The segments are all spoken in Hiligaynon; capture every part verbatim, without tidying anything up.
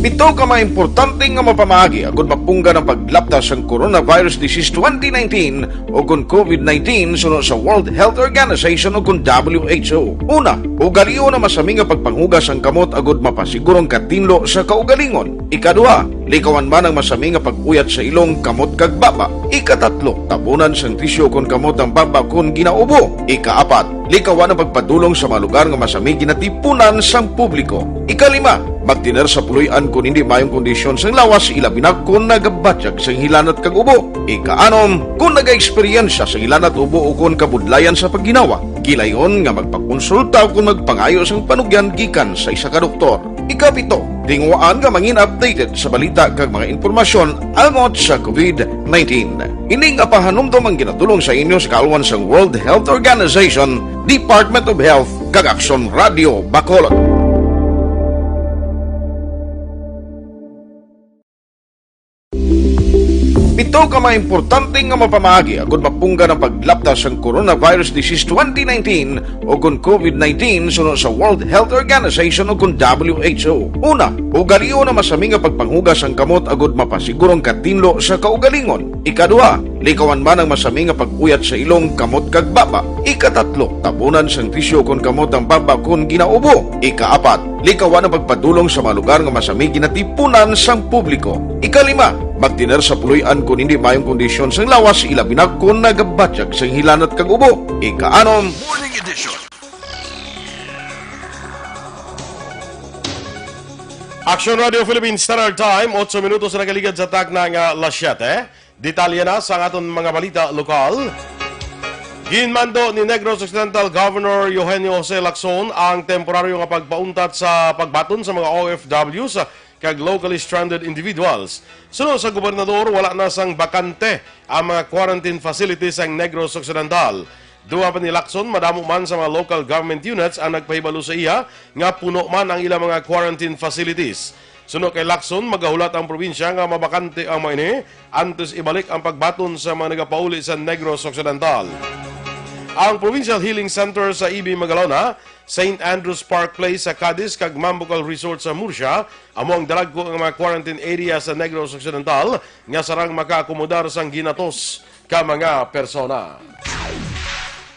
Pito ka mga importante nga mapamaagi agud mapunggan ang paglapta sang coronavirus disease twenty nineteen o kon COVID nineteen suno sa World Health Organization o kon W H O. Una, ugalion ang masami nga pagpanghugas sang kamot agud mapasiguro ang katinlo sa kaugalingon. Ikaduha, likawan man ang masami nga pag-uyat sa ilong, kamot kag baba. Ikatatlo, tabunan sang tisyu kon kamot ang baba kon ginaubo. Ikaapat, likawan ang pagpadulong sa mga lugar nga masami ginatipunan sang publiko. Ikalima, magtener sa puloy-an kon hindi maayong kondisyon sang lawas, ilabi na kon nagabatyag sang hilanat kag ubo. Ikaanom, kon nagaeksperyensya sang hilanat, ubo ukon kabudlayan sa pagginawa, gilayon nga magpakonsulta ukon magpangayo sang panugyan gikan sa isa ka doktor. Ikapito, tinguhaan nga mangin updated sa balita kag mga impormasyon angot sa COVID nineteen. Ini nga pahanumdom ang ginatulong sa inyo sa kaalwan sang World Health Organization, Department of Health, kag Aksyon Radio Bacolod. Pito ka mga importante nga mapamaagi agud mapunggan ang paglapta sang coronavirus disease twenty nineteen o kon COVID nineteen suno sa World Health Organization o kon W H O. Una, ugalion ang masami nga pagpanghugas sang kamot agud mapasiguro ang katinlo sa kaugalingon. Ikaduha, likawan man ang masami nga pag-uyat sa ilong, kamot kag baba. Ikatatlo, tabunan sang tisyu kon kamot ang baba kon ginaubo. Ikaapat, likawan ang pagpadulong sa mga lugar nga masami ginatipunan sang publiko. Ikalima, magtener sa puloy-an kon hindi maayong kondisyon sang lawas, ilabi na kon nagabatyag sang hilanat kag ubo. Ikaanom, Morning Edition. Action Radio Philippines Standard Time, otso minutos na nakaligad sa takna nga alas siyete. Detalye na sa aton mga balita lokal. Ginmando ni Negros Occidental Governor Eugenio Jose Lacson ang temporaryo nga pagpauntat sa pagbaton sa mga O F Ws kag locally stranded individuals. Suno sa gobernador, wala na sang bakante ang mga quarantine facilities sang Negros Occidental. Dugang pa ni Lacson, madamo man sa mga local government units ang nagpahibalo sa iya nga puno man ang ilang mga quarantine facilities. Suno kay Lacson, magahulat ang probinsya nga mabakante ang mga ini antes ibalik ang pagbaton sa mga nagapauli sa Negros Occidental. Ang Provincial Healing Center sa E B Magalona, Saint Andrew's Park Place sa Cadiz, kag Mambucal Resort sa Murcia amo ang dalagko nga mga quarantine area sa Negros Occidental nga sarang makaakomodar sang ginatos ka mga persona.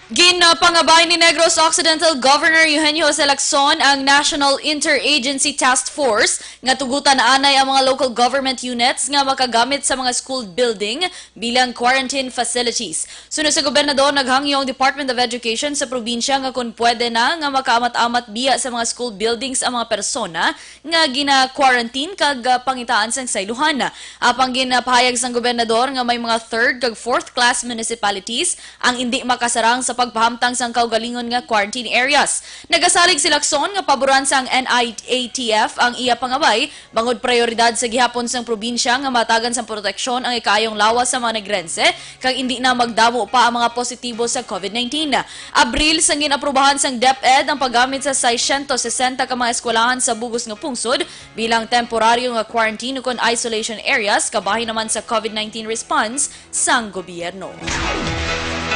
Ginpangabay ni Negros Occidental Governor Eugenio Jose Lacson ang National Interagency Task Force nga tugutan anay ang mga local government units nga makagamit sa mga school building bilang quarantine facilities. Suno sa gobernador, naghangyo ang Department of Education sa probinsya nga kon pwede na nga makaamat-amat biya sa mga school buildings ang mga persona nga gina-quarantine kag, ah, pangitaan sang sayluhan. Apang ginapahayag sang gobernador nga may mga third kag fourth class municipalities ang indi makasarang sa pagpahamtang sang kaugalingon nga quarantine areas. Nagasalig si Lacson nga paboran sang N I A T F ang iya pangabay, bangod prayoridad sa gihapon sang probinsya nga matagan sang proteksyon ang ikaayong lawas sa mga Negrense kag indi na magdamo pa ang mga positibo sa COVID nineteen. Abril, sang gin-aprubahan sang DepEd ang paggamit sa seiscientos sesenta ka mga eskwelahan sa bug-os nga pungsod bilang temporaryo nga quarantine ukon isolation areas kabahin naman sa COVID nineteen response sang gobyerno.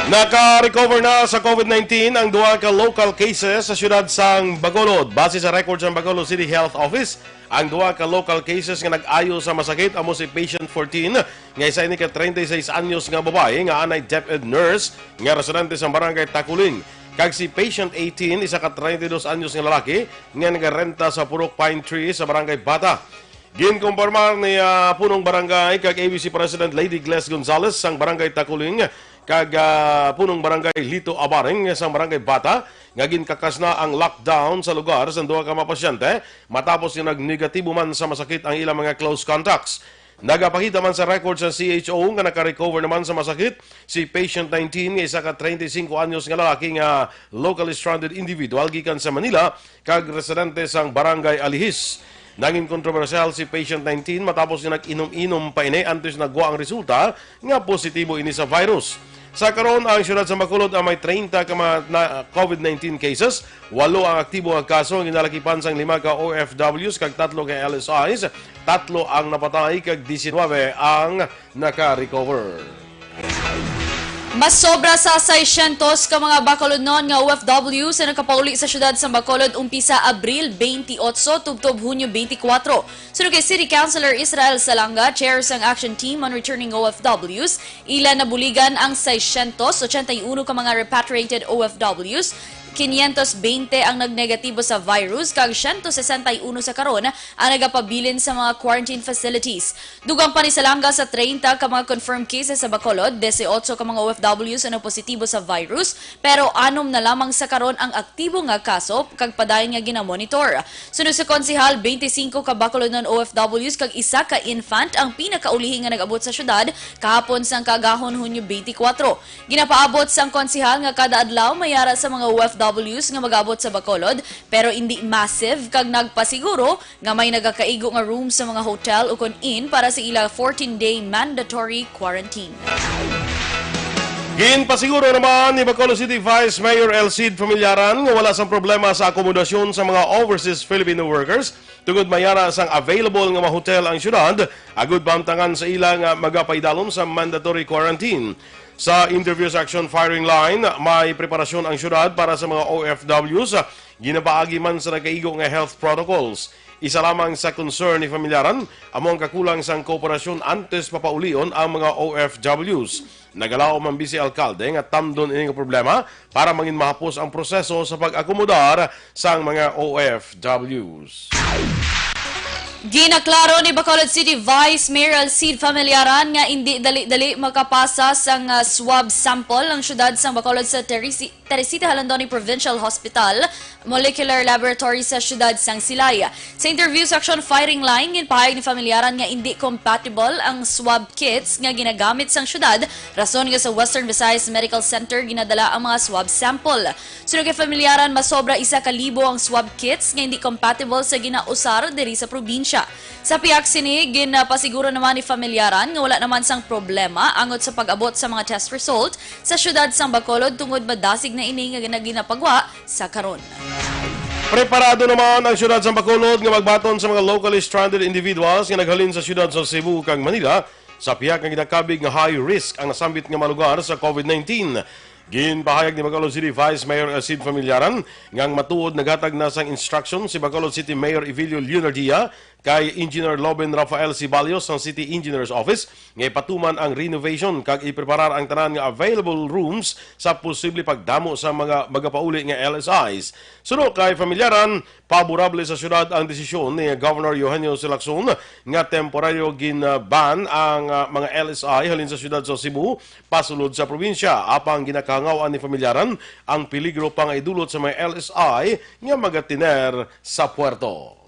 Naka-recover na sa COVID nineteen ang duha ka local cases sa siyudad sang Bacolod. Base sa record sang Bacolod City Health Office, ang duha ka local cases nga nag-ayo sa masakit amo si patient fourteen, nga isa ini ka treinta y seis anyos nga babayi nga anay DepEd nurse nga residente sa barangay Takuling, kag si patient eighteen, isa ka treinta y dos anyos nga lalaki nga nagarenta sa Purok Pine Tree sa barangay Bata. Ginkumpirmar ni, ah, Punong Barangay kag A B C President Lady Gles Gonzales sang Barangay Takuling kag, ah, Punong Barangay Lito Abaring sang Barangay Bata nga ginkakas na ang lockdown sa lugar sang duha ka mga pasyente matapos nga nagnegatibo man sa masakit ang ilang mga close contacts. Nagapakita man sa record sa C H O nga naka-recover naman sa masakit si patient nineteen nga isa ka treinta y cinco anyos nga lalaki nga locally stranded individual gikan sa Manila kag residente sang Barangay Alihis. Nangin kontrobersyal si patient nineteen matapos nga nag-inom-inom pa ini antes nagwa ang resulta nga positibo ini sa virus. Sa karon, ang siyudad sa Bacolod ang may treinta ka mga na, COVID nineteen cases, walo ang aktibo nga kaso nga ginalakipan sang lima ka O F Ws kag tatlo ka L S Is, tatlo ang napatay kag diecinuebe ang naka-recover. Mas sobra sa seiscientos ka mga Bacolodnon nga O F Ws ang nakapauli sa siyudad sa Bacolod umpisa Abril twenty-eight tubtob Hunyo twenty-four. Suno kay City Councilor Israel Salanga, chair sang Action Team on Returning O F Ws, ila nabuligan ang seiscientos ochenta y uno ka mga repatriated O F Ws, quinientos veinte ang nagnegatibo sa virus, kag siyento sesenta y uno sa karon ang nagapabilin sa mga quarantine facilities. Dugang pa ni Salanga, sa treinta ka mga confirmed cases sa Bacolod, dieciocho ka mga O F Ws ang positibo sa virus, pero anom na lamang sa karon ang aktibo nga kaso kag padayon nga ginamonitor. Suno sa konsehal, twenty-five ka Bacolodnon O F Ws kag isa ka infant ang pinakaulihi nga nag-abot sa syudad kahapon sang kaagahon, Hunyo twenty-four. Ginapaabot sang konsehal nga kada adlaw may ara sa mga O F Ws nga mag-abot sa Bacolod, pero indi massive, kag nagpasiguro nga may nagakaigo nga room sa mga hotel ukon inn para sa ila fourteen-day mandatory quarantine. Ginpasiguro naman ni Bacolod City Vice Mayor Elcid Familiaran nga wala sang problema sa akomodasyon sa mga overseas Filipino workers tungod may ara sang available nga mga hotel ang syudad, agud mahamtangan sa ila nga magapaidalom sa mandatory quarantine. Sa interview sa Action Firing Line, may preparasyon ang syudad para sa mga O F Ws. Ginapaagi man sa nagkaigo nga health protocols. Isa lamang sa concern ni Familiaran amo ang kakulang sang kooperasyon antes papaulion ang mga O F Ws. Nagalaom ang Vice Alkalde nga tamdon ini nga problema para mangin mahapos ang proseso sa pag-akomodar sang mga O F Ws. Ginaklaro ni Bacolod City Vice Mayor Elcid Familiaran nga indi dali-dali makapasa sang, ah, swab sample ang syudad sang Bacolod sa Teresi-, Teresita Jalandoni Provincial Hospital Molecular Laboratory sa syudad sang Silay. Sa interview sa Action Firing Line, ginpahayag ni Familiaran nga indi compatible ang swab kits nga ginagamit sang syudad, rason nga sa Western Visayas Medical Center ginadala ang mga swab sample. Suno kay Familiaran, masobra isa ka libo ang swab kits nga hindi compatible sa ginausar diri sa probinsya. Sa pihak sini, ginapasiguro naman ni Familiaran nga wala naman sang problema angot sa pag-abot sa mga test result sa syudad sang Bacolod tungod madasig na ini nga ginapagwa sa karon. Preparado naman ang syudad sang Bacolod nga magbaton sa mga locally stranded individuals nga naghalin sa syudad sa Cebu kag Manila sa pihak nga ginakabig nga high risk ang nasambit nga mga lugar sa COVID nineteen. Ginpahayag ni Bacolod City Vice Mayor Elcid Familiaran nga ang matuod naghatag na sang instruction si Bacolod City Mayor Evilio Leonardia kay Engineer Loben Rafael Ceballos sang City Engineer's Office nga ipatuman ang renovation kag ipreparar ang tanan nga available rooms sa posible pagdamo sa mga magapauli nga L S Is. Suno kay Familiaran, paborable sa syudad ang desisyon ni Governor Eugenio Lacson nga temporaryo gin-ban ang, ah, mga L S I halin sa syudad sa Cebu pasulod sa probinsya, apang ginakahangawaan ni Familiaran ang peligro pa nga idulot sa mga L S I nga magatiner sa puerto.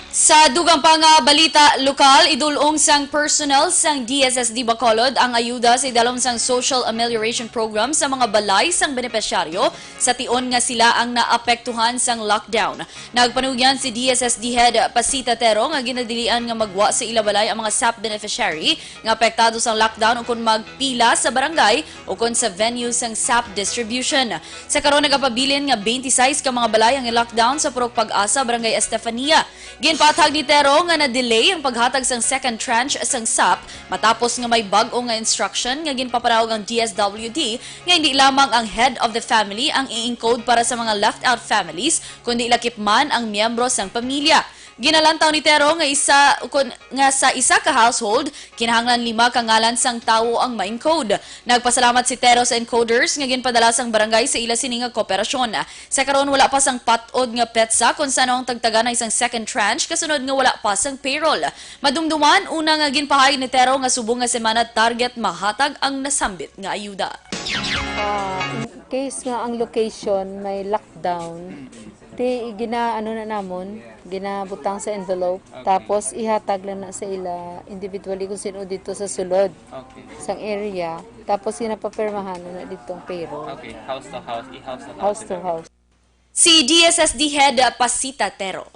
Sa dugang pa nga balita lokal, idul-ong sang personnel sang D S S D Bacolod ang ayuda sa idalom sang Social Amelioration Program sa mga balay sang benepisyaryo sa tion nga sila ang naapektuhan sang lockdown. Nagpanugyan si D S S D Head Pasita Tero nga ginadilian nga magwa sa ila balay ang mga SAP beneficiary nga apektado sang lockdown ukon magpila sa barangay ukon sa venue sang SAP distribution. Sa karon, nagapabilin nga twenty-six ka mga balay ang lockdown sa Purok Pag-asa, Barangay Estefania. Ginpaathag ni Tero nga na-delay ang paghatag sang second tranche sang SAP matapos nga may bag-o nga instruction nga ginpapanaog ang D S W D nga hindi lamang ang head of the family ang i-encode para sa mga left out families, kundi lakip man ang miyembro sang pamilya. Ginalantaw ni Tero nga isa, kun, nga sa isa ka household, kinahanglan lima ka ngalan sang tawo ang ma-encode. Nagpasalamat si Tero sa encoders nga ginpadala sang barangay sa ila sini nga kooperasyon. Sa karon, wala pa sang pat-od nga petsa kon san-o ang tagtagan na isang second tranche kasunod nga wala pa sang payroll. Madumduman, una nga ginpahayag ni Tero nga subong nga semana target mahatag ang nasambit nga ayuda. Ah, in case nga ang location may lockdown, ti gina-, ano na namon, ginabutang sa envelope, Okay. tapos ihatag lang na sa ila individually kung sino dito sa sulod Okay. sang area. Tapos ginapapirmahan na dito ang payroll. Okay, house to house, i-house to house. House to house. Si D S S D Head Pasita Tero.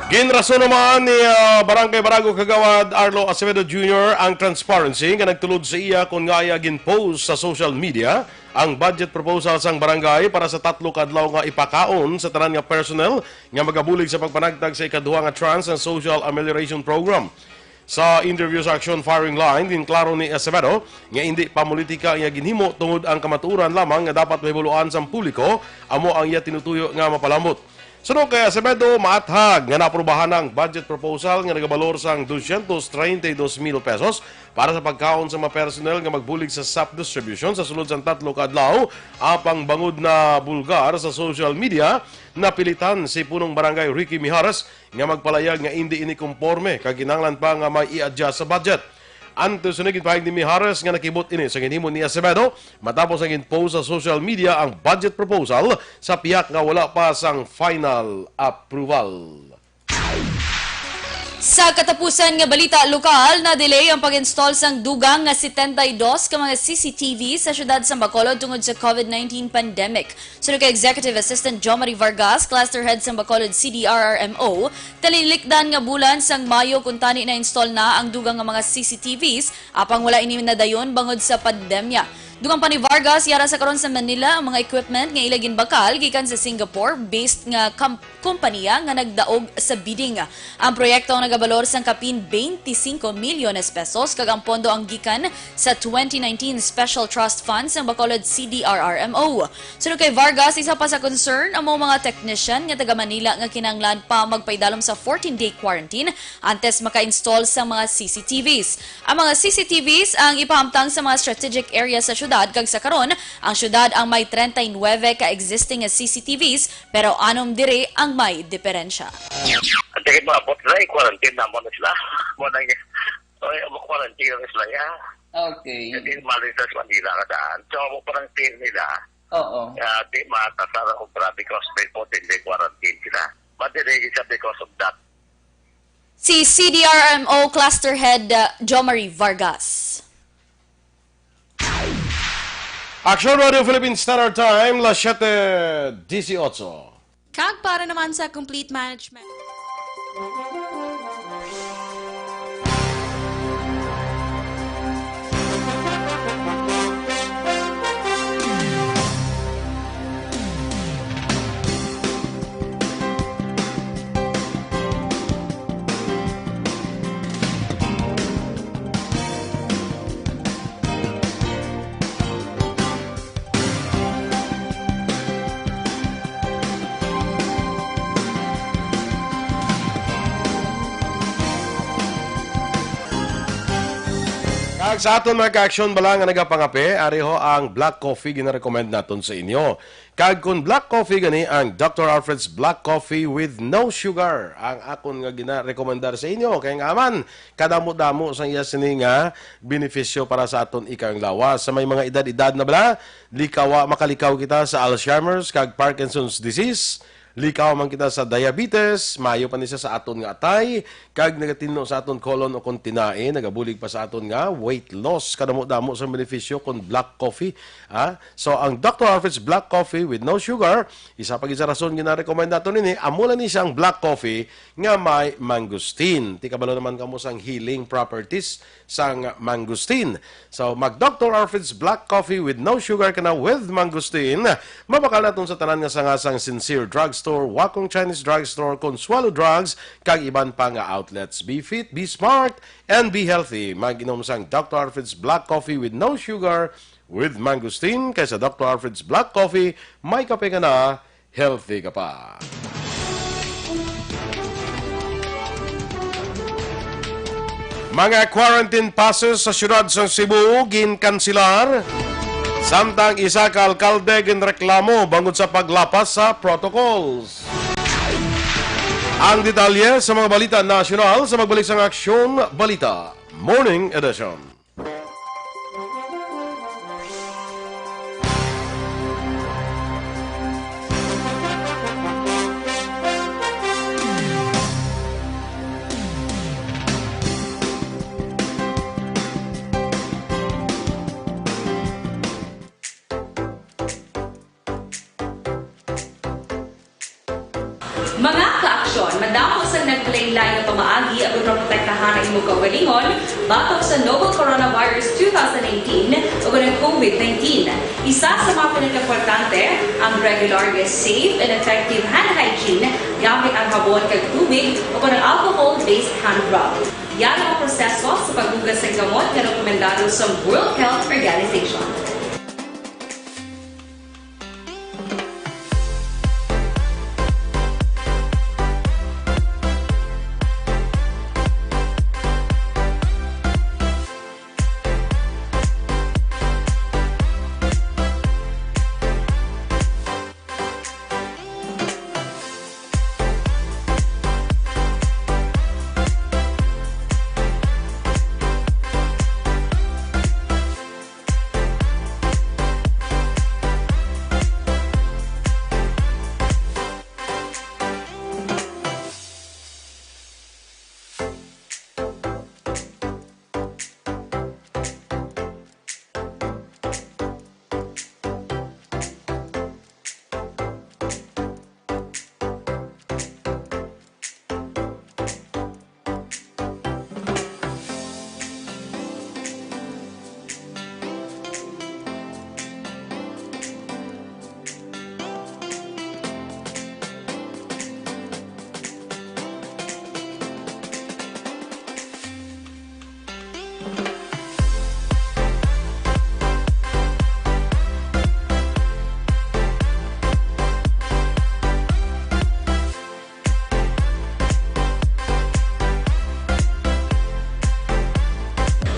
Ginrason naman ni, ah, Barangay Barago Kagawad Arlo Acevedo Junior ang transparency nga nagtulod sa iya kon ngaa iya gin-post sa social media ang budget proposal sang barangay para sa tatlo ka adlaw nga ipakaon sa tanan nga personnel nga magabulig sa pagpanagtag sa ikaduha nga tranche sa Social Amelioration Program. Sa interview sa Aksyon Firing Line, ginklaro ni Acevedo nga indi pa politika ang iya ginhimo tungod ang kamatuoran lamang nga dapat mahibaluan sang publiko, amo ang iya tinutuyo nga mapalambot. Suno kay Acevedo, maathag nga naaprubahan na ang budget proposal nga nagabalor sang dosyentos treinta y dos mil pesos para sa pagkaon sa mga personnel nga magbulig sa SAP distribution sa sulod sang tatlo ka adlaw. Apang bangod nabulgar sa social media, napilitan si Punong Barangay Ricky Mijares nga magpalayag nga indi ini komporme kag kinahanglan pa nga may i-adjust sa budget. Antes sini, ginpahayag ni Mijares nga nakibot ini sa ginhimo ni Acevedo matapos nga gin-post sa social media ang budget proposal sa pihak nga wala pa sang final approval. Sa katapusan nga balita lokal, na-delay ang pag-install sang dugang nga setenta y dos ka mga C C T V sa siyudad sa Bacolod tungod sa COVID nineteen pandemic. Suno kay Executive Assistant Jomari Vargas, Cluster Head sang Bacolod C D R R M O, talilikdan nga bulan sang Mayo kuntani na-install na ang dugang nga mga C C T Vs, apang wala ini nadayon bangod sa pandemya. Dugang pa ni Vargas, yara sa karon sa Manila ang mga equipment nga ila ginbakal gikan sa Singapore-based nga kam-, kompanya nga nagdaog sa bidding. Ang proyekto ang nagabalor sang kapin twenty-five milyones pesos, kag ang pondo ang gikan sa twenty nineteen Special Trust Fund sang Bacolod C D R R M O. Suno kay Vargas, isa pa sa concern amo mga technician nga taga Manila nga kinahanglan pa magpaidalom sa fourteen-day quarantine antes maka-install sa mga C C T Vs. Ang mga C C T Vs ang ipahamtang sa mga strategic area sa syudad, kag sa karon, ang syudad ang may treinta y nueve ka existing nga C C T Vs, pero anom diri ang may diferensya. Ang tingin mo, abot na, i-quarantine na mo na sila. Mo na niya. Oy, amo quarantine na sila, ya. Okay. Hindi mali sa Manila ka daan. So, amo quarantine nila. Oo. Kaya di matasar ang obra because may fourteen-day quarantine sila. But it is because of that. Si C D R M O Cluster Head, uh, Jomari Vargas. Action Radio Philippine Standard Time, las siete dieciocho. Kag para naman sa complete management. Kag sa aton mga ka-aksyon bala nga nagapangape, ari ho ang black coffee ginarecommend naton sa inyo. Kag kon black coffee gani, ang Doctor Alfred's Black Coffee with no sugar ang akon nga ginarekomendar sa inyo. Kay nga man, kadamo-damo sang iya sini nga benepisyo para sa aton ikayong lawas. Sa may mga edad-edad na bala, likawa, makalikaw kita sa Alzheimer's kag Parkinson's disease. Likaw man kita sa diabetes, maayo pa ni siya sa aton nga atay, kag nagatinlo sa aton colon o kon tinai, nagabulig pa sa aton nga weight loss. Kadamo-damo sang benepisyo kon black coffee, ha? So, ang Doctor Alfred's Black Coffee with no sugar, isa pa gid sa rason ginarekomenda naton ini, amo lang ni siya ang black coffee nga may mangosteen. Ti kabalo naman kamo sang healing properties sang mangosteen. So, mag Doctor Alfred's Black Coffee with no sugar ka na with mangosteen. Mabakal naton sa tanan nga sanga sang Sincere Drugstore, Wakong Chinese Drugstore, Consuelo Drugs, kag iban pa nga outlets. Be fit, be smart, and be healthy. Mag-inom sang Doctor Alfred's Black Coffee with no sugar, with mangosteen, kay sa Doctor Alfred's Black Coffee, may kape ka na, healthy ka pa. Mga quarantine passes sa siyudad sa Cebu ginkansilar, samtang isa ka alkalde ginreklamo bangod sa paglapas sa protocols. Ang detalye sa mga balita nasyonal sa pagbalik sang Aksyon Balita Morning Edition. Mga ka-aksyon, madamo sang naglain-lain nga pamaagi aron maprotektahan ang imo kaugalingon batok sa novel coronavirus two thousand nineteen o ang COVID nineteen. Isa sa mga pinakaimportante ang regular nga safe and effective hand hygiene gamit ang habon kag tubig o ang alcohol-based hand rub. Yan ang proseso sa paghugas ng gamot nga rekomendado sa World Health Organization.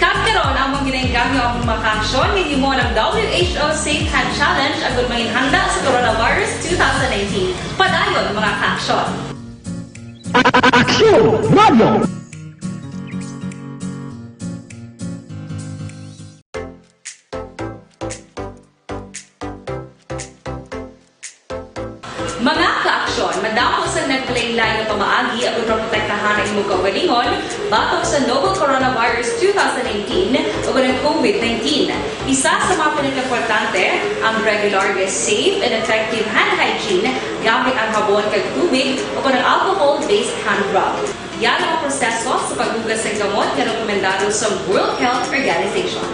Kag karon, among ginaengganyo ang mga kaaksyon nga gihimo ng W H O Safe Hand Challenge agud manginhanda sa coronavirus two thousand nineteen. Padayon, mga kaaksyon. Aksyon Radio! Mga kaaksyon, madamo sang naglain-lain nga pamaagi aron maprotektahan ang imong kaugalingon batok sa novel coronavirus two thousand nineteen o ang COVID nineteen. Isa sa mga pinakaimportante ang regular nga safe and effective hand hygiene gamit ang habon kag tubig o ang alcohol-based hand rub. Yan ang proseso sa paghugas ng gamot nga rekomendado sa World Health Organization.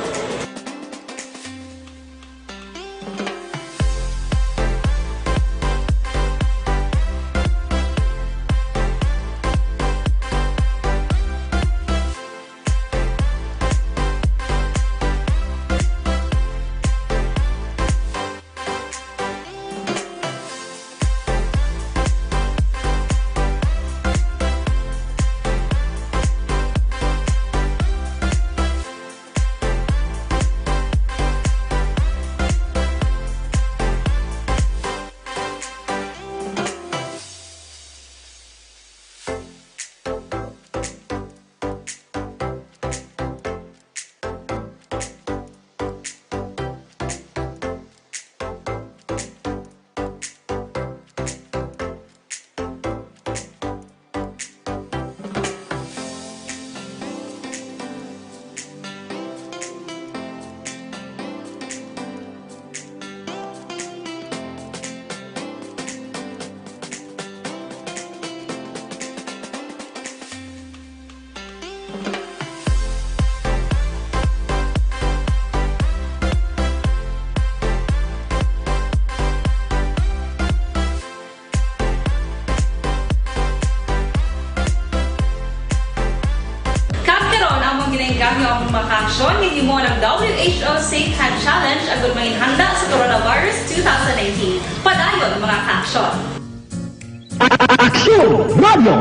Kag karon, among ginaengganyo ang mga kaaksyon nga gihimo ng W H O Safe Hand Challenge agud manginhanda sa coronavirus two thousand nineteen. Padayon, mga kaaksyon. Aksyon Radio!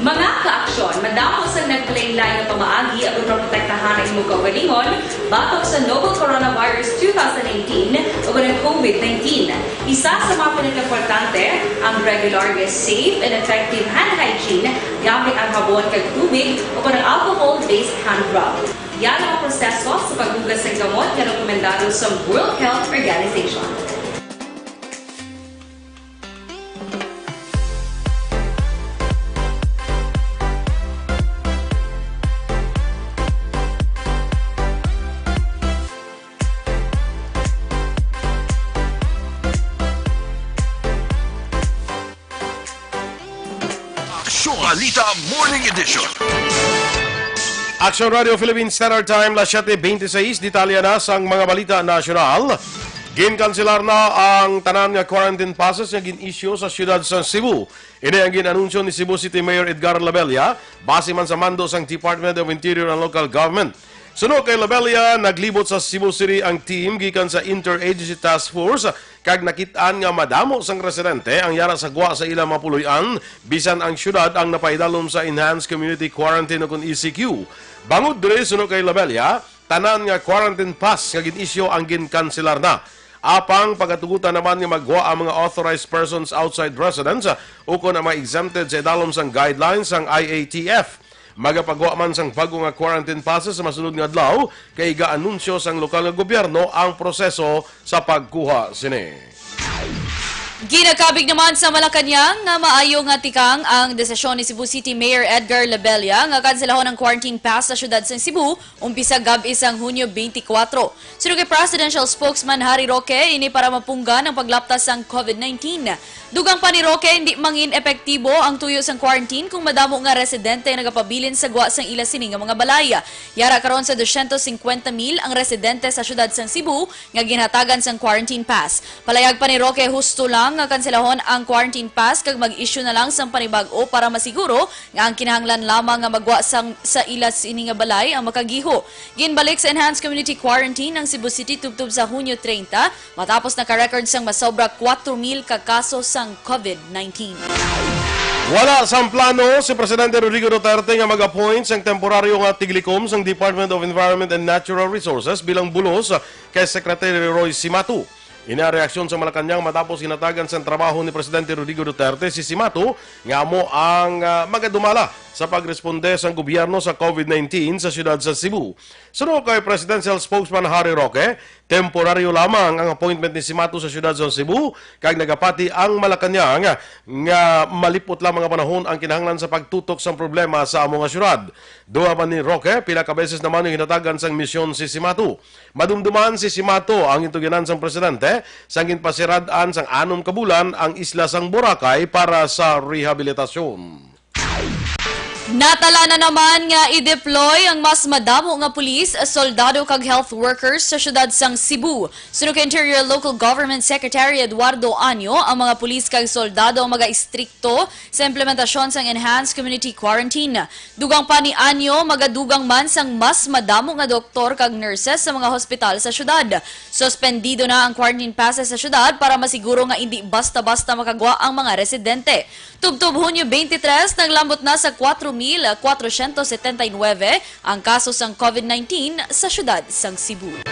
Mga kaaksyon, madamo sang naglain-lain nga pamaagi aron maprotektahan ang imong kaugalingon batok sa novel coronavirus two thousand nineteen o ang COVID nineteen. Isa sa mga pinakaimportante ang regular nga safe and effective hand hygiene gamit ang habon kag tubig o ang alcohol-based hand rub. Yan ang proseso sa paghugas ng gamot nga rekomendado sa World Health Organization. Aksyon Balita Morning Edition. Action Radio Philippine Standard Time, las siete veintiséis. Detalye na sang mga balita nasyonal. Ginkanselar na ang tanan nga quarantine passes nga gin-issue sa siyudad sa Cebu. Ini ang gin-anunsyo ni Cebu City Mayor Edgar Labella, base man sa mando sang Department of Interior and Local Government. Suno kay Labella, naglibot sa Cebu City ang team gikan sa Interagency Task Force kag nakit-an nga madamo sang residente ang yara sa gwa sa ilang mga puloy-an, bisan ang siyudad ang napaidalom sa Enhanced Community Quarantine o kon E C Q. Bangod diri, suno kay Labella, tanan nga quarantine pass nga gin-isyu ang ginkanselar na. Apang pagatugutan naman nga maggwa ang mga authorized persons outside residence, ah, ukon ang mga exempted sa idalom sang guidelines sang I A T F. Magapagwa man sang bago nga quarantine passes sa masunod nga adlaw, kay gaanunsyo sang lokal nga gobyerno ang proseso sa pagkuha sini. Ginakabig naman sa Malacañang nga maayo nga tikang ang desisyon ni Cebu City Mayor Edgar Labella nga kanselahon ang quarantine pass sa siyudad sa Cebu umpisa gab-i sang Hunyo twenty-four. Suno kay Presidential Spokesman Harry Roque, ini para mapunggan ang paglaptas sang COVID nineteen. Dugang pa ni Roque, hindi mangin epektibo ang tuyo sang quarantine kung madamo nga residente nagapabilin sa gwa sang ila sini nga mga balay. Yara karon sa dosyentos singkwenta mil ang residente sa siyudad sang Cebu nga ginhatagan sang quarantine pass. Palayag pa ni Roque, husto lang nga kanselahon ang quarantine pass kag mag-issue na lang sang panibag-o para masiguro nga ang kinahanglan lamang nga magwa sang, sa ila sini nga balay ang makagiho. Ginbalik sa Enhanced Community Quarantine ang Cebu City tubtob sa Hunyo treinta, matapos naka-record sang masobra kuwatro mil ka kaso sang COVID nineteen. Wala sang plano si Presidente Rodrigo Duterte nga mag-appoint sang temporaryo nga tiglikom sang Department of Environment and Natural Resources bilang bulos kay Secretary Roy Cimatu. Ini ang reaksyon sa Malacañang matapos ginhatagan sang trabaho ni Presidente Rodrigo Duterte si Cimatu nga amo ang, ah, magadumala sa pagresponde sang gobyerno sa COVID nineteen sa siyudad sa Cebu. Suno kay Presidential Spokesman Harry Roque, temporaryo lamang ang appointment ni Cimatu sa siyudad sa Cebu, kag nagapati ang Malacañang nga malipot lamang nga panahon ang kinahanglan sa pagtutok sang problema sa amo nga siyudad. Duha pa ni Roque, pila ka beses naman yung hinatagan sang misyon si Cimatu. Madumduman si Cimatu ang intuginan sang presidente sang ginpasirad-an sang anom ka bulan ang isla sang Boracay para sa rehabilitasyon. Natala na naman nga i-deploy ang mas madamo nga pulis, soldado kag health workers sa siyudad sang Cebu. Suno kay Interior Local Government Secretary Eduardo Año, ang mga pulis kag soldado ang magaistrikto sa implementasyon sang Enhanced Community Quarantine. Dugang pa ni Año, magadugang man sang mas madamo nga doktor kag nurses sa mga hospital sa siyudad. Suspendido na ang quarantine passes sa siyudad para masiguro nga indi basta-basta makagwa ang mga residente. Tubtob Hunyo twenty-three, naglambot na sa kuwatro mil kuwatrosyentos setenta y nuebe ang kaso sang COVID nineteen sa siyudad sang Cebu.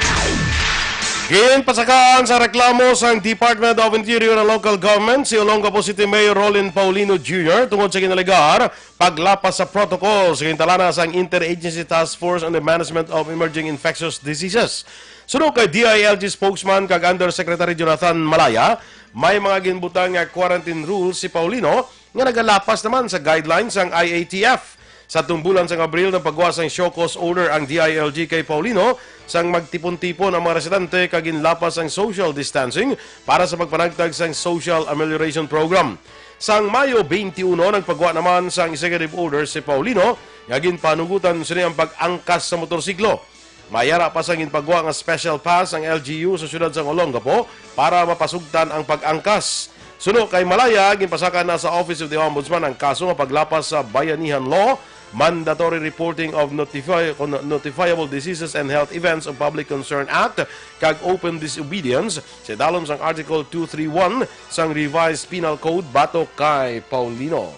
Ginpasakaan sa reklamo sang Department of Interior and Local Government si Olongapo City Mayor Rolin Paulino Junior tungod sa ginalegar paglapas sa protocol sa gintalana sang Interagency Task Force on the Management of Emerging Infectious Diseases. Suno kay D I L G spokesman kag Undersecretary Jonathan Malaya, may mga ginbutang nga quarantine rules si Paulino nga nagalapas naman sa guidelines sang I A T F. Sa tumbulan sang Abril, nagpagawa sang show cause order ang D I L G kay Paulino sang magtipon-tipon ang mga residente kag ginlapas ang social distancing para sa pagpanagtag sang social amelioration program. Sang Mayo twenty-one, nagpagawa naman sang executive order si Paulino nga ginpanugutan sini ang pag-angkas sa motorsiklo. May ara pa sang ginpagwa nga special pass ang L G U sa siyudad sang Olongapo para mapasugtan ang pag-angkas. Suno kay Malaya, ginpasaka na sa Office of the Ombudsman ang kaso nga paglapas sa Bayanihan Law, mandatory reporting of notifi-, kon-, notifiable diseases and health events of Public Concern Act, kag open disobedience sa idalom sang Article two three one sang Revised Penal Code batok kay Paulino.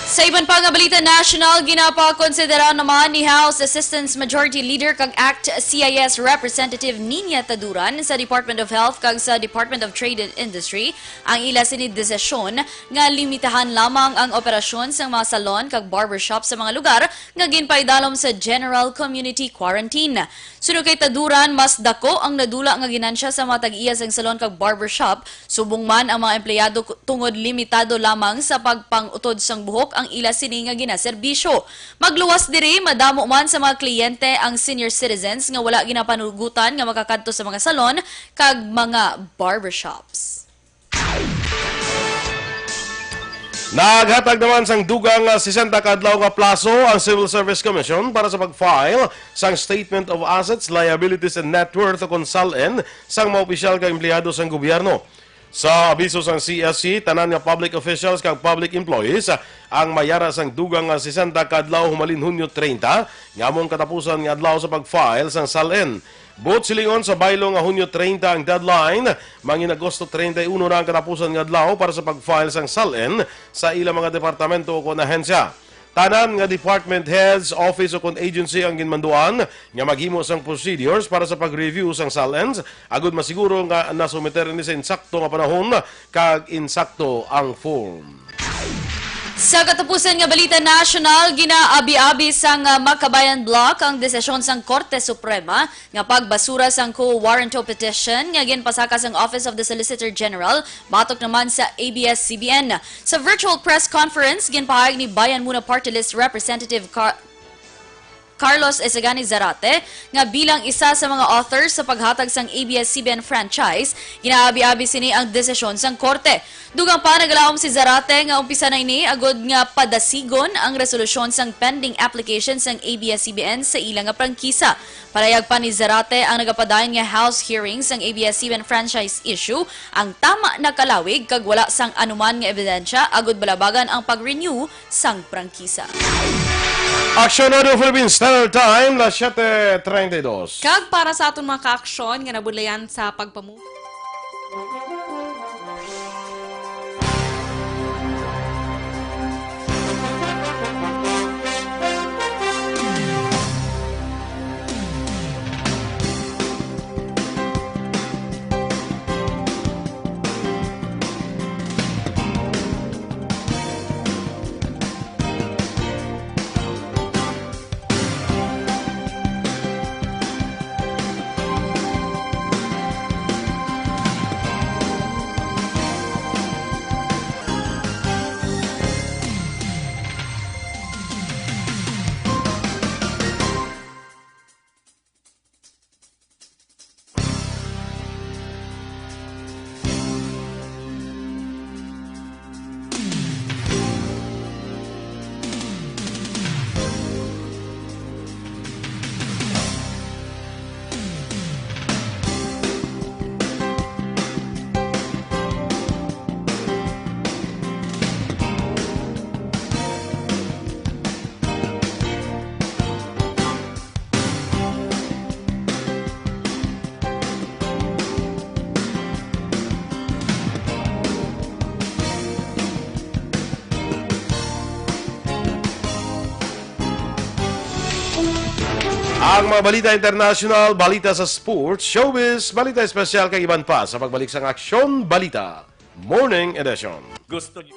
Sa iban pa nga balita nasyonal, ginapakonsidera naman ni House Assistance Majority Leader kag act C I S Representative Niña Taduran sa Department of Health kag sa Department of Trade and Industry ang ila sini desisyon nga limitahan lamang ang operasyon sang mga salon kag barbershop sa mga lugar nga ginpaidalom sa general community quarantine. Suno kay Taduran, mas dako ang nadula nga ginansya sa mga tag-iya sang salon kag barbershop, subong man ang mga empleyado ku-, tungod limitado lamang sa pagpang-utod sang buhok ang ila sini nga ginaserbisyo. Magluwas diri, madamo man sa mga kliyente ang senior citizens nga wala ginapanugutan nga makakadto sa mga salon kag mga barbershops. Naghatag naman sang dugang nga sesenta ka adlaw nga plaso ang Civil Service Commission para sa pag-file sang Statement of Assets, Liabilities, and Net Worth, o kon SALN, sang mga opisyal kag empleyado sang gobyerno. Sa abiso sang C S C, tanan nga public officials kag public employees ang may ara sang dugang nga sesenta ka adlaw humalin Hunyo treinta, nga amo ang katapusan nga adlaw sa pag-file sang SALN. Buot silingon, sa baylo nga Hunyo treinta ang deadline, mangin Agosto treinta y uno na ang katapusan nga adlaw para sa pag-file sang SALN sa ilang mga departamento o kon ahensya. Tanan nga department heads, office o kon agency ang ginmanduan nga maghimo sang procedures para sa pag-review sang SALNs, agud masiguro nga nasumiter ini sa insakto nga panahon kag insakto ang form. Sa katapusan nga balita nasyonal, ginaabi-abi sang, ah, Makabayan Bloc ang desisyon sang Korte Suprema nga pagbasura sang quo warranto petition nga ginpasaka sang Office of the Solicitor General batok naman sa A B S C B N. Sa virtual press conference, ginpahayag ni Bayan Muna Party List Representative Car- Carlos Esegani Zarate nga bilang isa sa mga authors sa paghatag sang A B S C B N franchise, ginaabi-abi sini ang desisyon sang korte. Dugang pa, nagalaom si Zarate nga umpisa na ini agud nga padasigon ang resolusyon sang pending application sang A B S C B N sa ila nga prangkisa. Palahayag pa ni Zarate, ang nagapadayon nga House hearing sang A B S C B N franchise issue ang tama na kalawig kag wala sang anuman nga ebidensya agud balabagan ang pag-renew sang prangkisa. Aksyon Radio Philippines Standard Time, las siete treinta y dos. Kag para sa aton mga kaaksyon nga nabudlayan sa pagpamu- Ang mga balita international, balita sa sports, showbiz, balita espesyal, kag iban pa sa pagbalik sang Aksyon Balita Morning Edition. Gusto niyo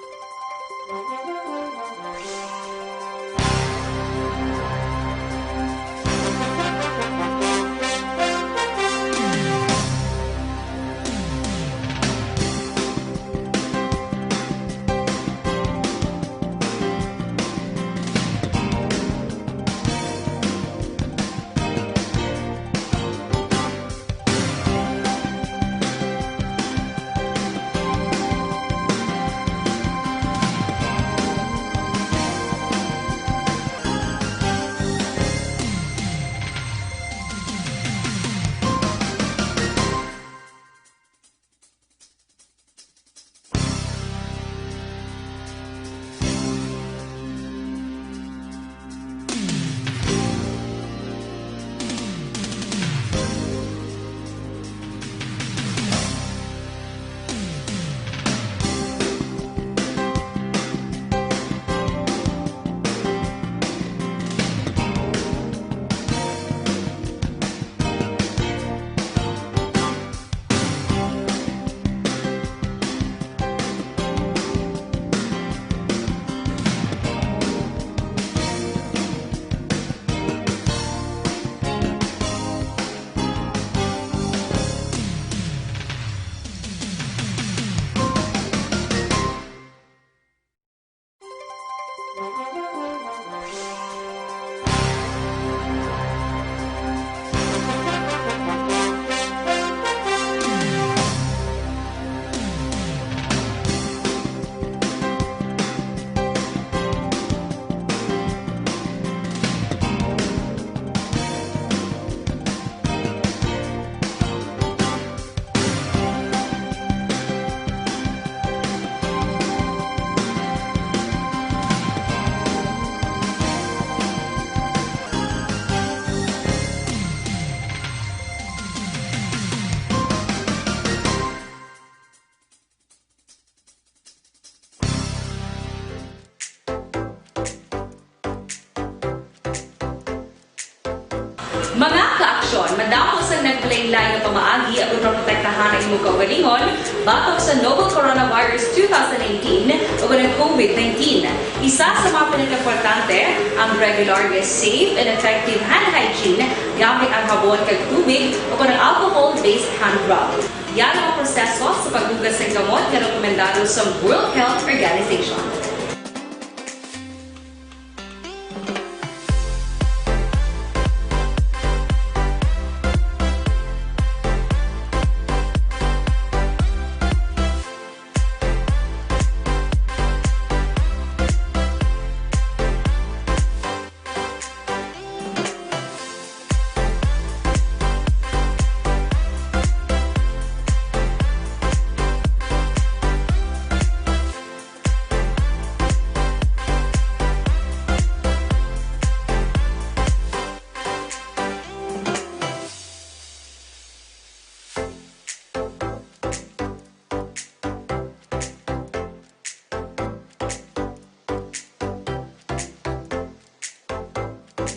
Mga kaaksyon, madamo sang naglain-lain nga pamaagi aron maprotektahan ang imong kaugalingon batok sa novel coronavirus two thousand nineteen o ang COVID nineteen. Isa sa mga pinakaimportante, ang regular nga safe and effective hand hygiene gamit ang habon kag tubig o ang alcohol-based hand rub. Yan ang proseso sa paghugas ng kamot nga rekomendado sa World Health Organization.